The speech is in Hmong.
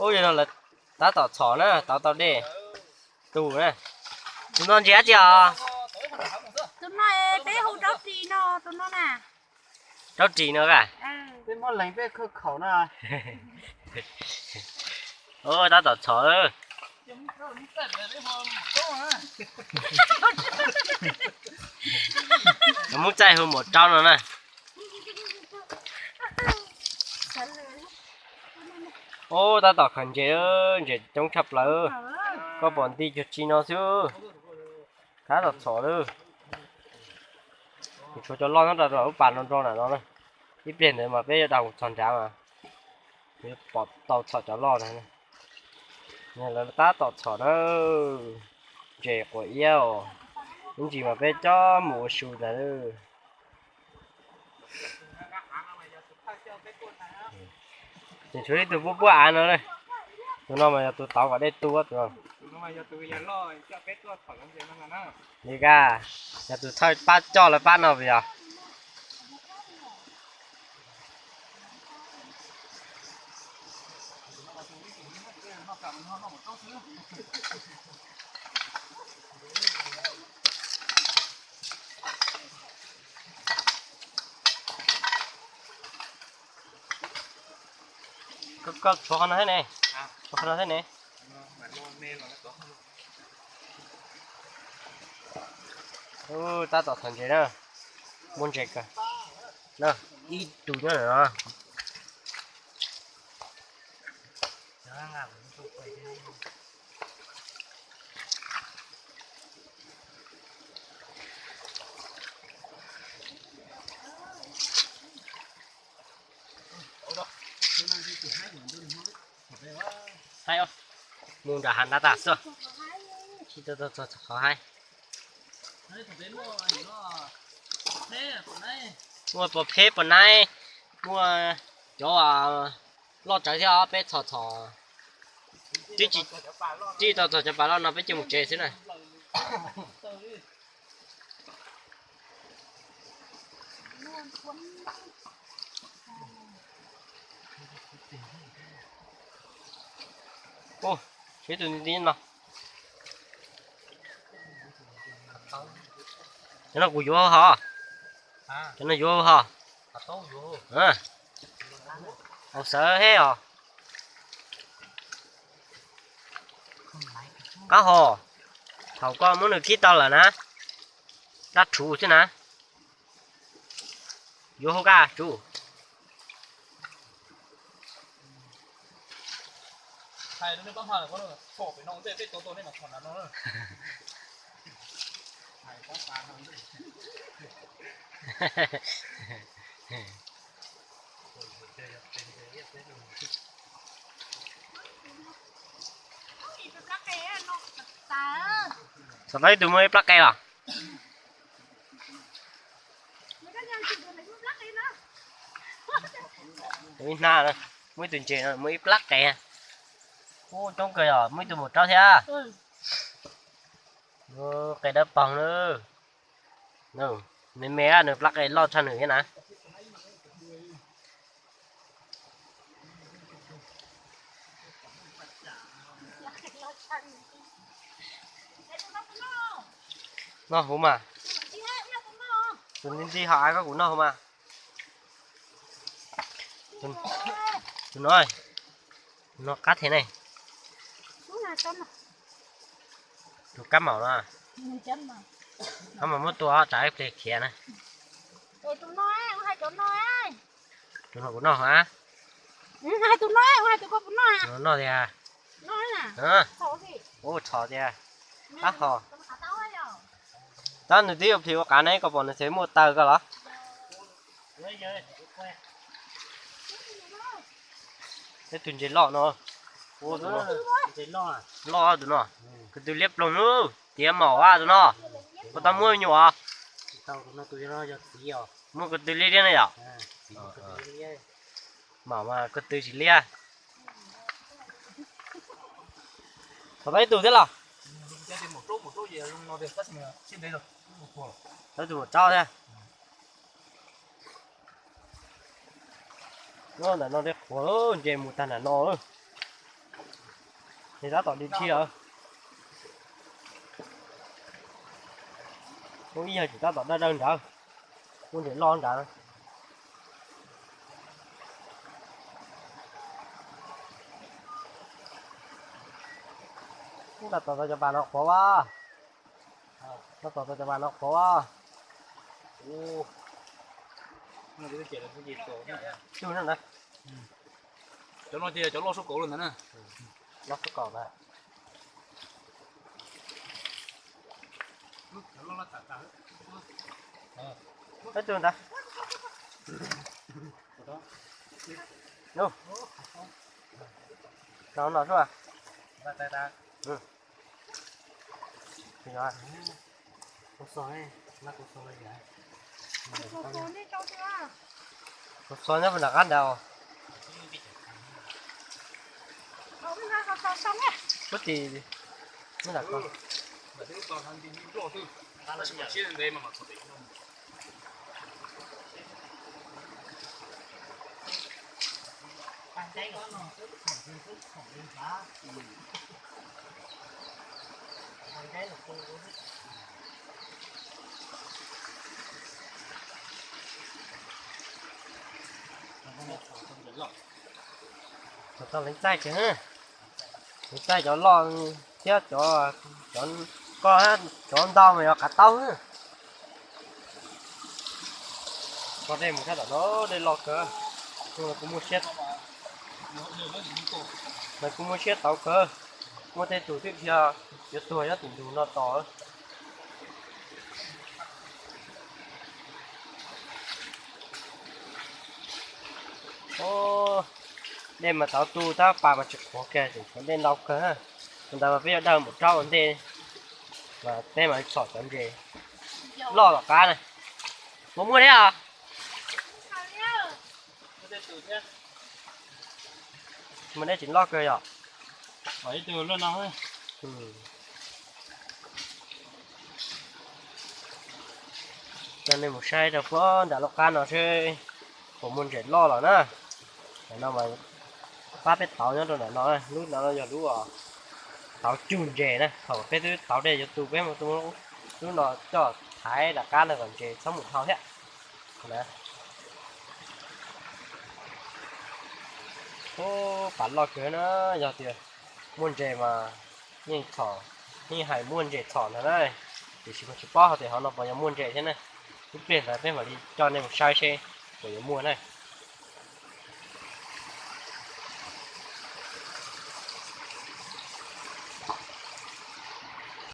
Ub, yog no lawv tab tom txhom na, tau tau dej. Tus na, tus no ntsia dab tsi os? Tus no peb hu rab ris no, tus no na. Rab ris no a? Peb muab leeg peb khaws khaum no. Ub, tab tom txhom. Muab txaij hu maum rau no na. Ub, tab tom khaws ntses, ntses coob tshaj plaws. Koj pom nti cuag tsi no xwb. Tab tom txhom lawm. Tshuav cov loj nyob rau lub pas no nrog ntawm no na. Ib pliag ntawd mas peb yuav daus txog nrad mas yuav pom tau txhom cov loj na. Lawv tab tom txhom na. Ntses quav iab os. Ib ntsis mas peb coj mus ua su ntag. Ces tshuav ib tug puab puab av no. Tus no mas yog tus tauv kom dej tu tus no. Li ka, yog tus thawj pab coj lawv pab no puas yog? Koj tshuav qhov no thiab ne, tshuav qhov no thiab ne. Tab tom txhom ntses na, muaj ntses kawg. Ib tus nyob ntawm no. Haib, mus nram hav nrad tas xwb, tsis tau txog qhov haib. Muaj pos pheb pos naib, muaj cov loj tsawv thiab os, peb txhom txhom. Twb tsis tau txog cov pas loj no peb cia mus tsev xwb na. Ub, tshuav ib tug nti nti no. Cov no kuv yuav hauv hov. Cov no yuav hauv hov. Hauv xawv thiab os. Qab hos, thaum koj muab nws kib tau lawm na, dab rhuv xwb na. Yuav hauv kaj tsuv. Xov tooj ib tug muaj ib plab qe los? Ib hnab, muaj ib tug ntses no muaj ib plab qe. Ub, coob kawg yog muaj ib tug maum rauv thiab. Qe dawb paug na. Nws me me, nws plab qe loj tshaj nws thiab na. Noj huv mas. Tus ntxim ntxim ho av koj kuv noj huv mas. Tus no, tus no qab thiab ne. Tus kab maum no. Kab maum muab tua tsam ib pliag khiav na. Tus no kuv noj huv. Noj tiag. Ub, txhom tiag. Qab hos. Tab nws twb yuav plhis ua qav ne, koj pom nws txhais muaj taw koj los? Peb tus ntses loj no. Ntses loj, loj tus no. Ko tw liab ploog lub tiav maum tus no. Puas tau muaj nyuam? Muaj ko tw liab liab na yom? Maum mas ko tw tsis liab. Tau ib tug thiab los? Tau tus maum rauv thiab. Ntawm no dej qhuav, ntses mus tag nram no lawm. Ces tab tom di thi lawm. Muaj ib yog tseem tab tom dawb dawb nrad, muaj ntses loj nrad. Tab tom tau cov pas no qhuav a, tab tom tau cov pas no qhuav a. Cov no ces cov loj suab kaum lawm ntag na. Loj suab kaum ntag. Peb tug ntag. Nov no xwb. Kuv xo nyob puag nram qab ntawd. Puab tis nyob nram ko. Tau leej txaij kiag, leej txaij cov loj thiab cov, cov koj, cov ntau mas yog qav taub. Koj dej mus sab tom no, dej loj kawg. Kuv muaj siab, kuv muaj siab tau kawg. Muaj tej tug twb dhia yuav tuag nyob tim ntug no tos. Dej mas tau tu tab pas mas tsis qhuav kiag, tseem tshuav dej ntau kawg. Ua ntawd mas peb yuav dawj mus rau ua ntej, mas peb mam li txhom cov ntses loj tom qab na. Puas muaj thiab os? Mas dej tseem loj kawg yom. Coj nej mus saib rau puag nram lub qab no seb puas muaj ntses loj los na. Ntawm no mas pab peb tauv nyob rau ntawm no, lub no yog lub tauv cug ntses na, thaum peb twb tauv dej yuav tu peb mus tu lub no coj thaiv rov qab no kom ntses txhob mus dhau thiab. Ub, pas loj kawg na, yog tias muaj ntses mas yeej txhom, yeej hais muaj ntses txhom ntag na. Tiam sis mas tsis paub hais tias hauv no puas yuav muaj ntses thiab na. Ib pliag ntawd peb mam li coj nej mus saib seb puas yuav muaj na.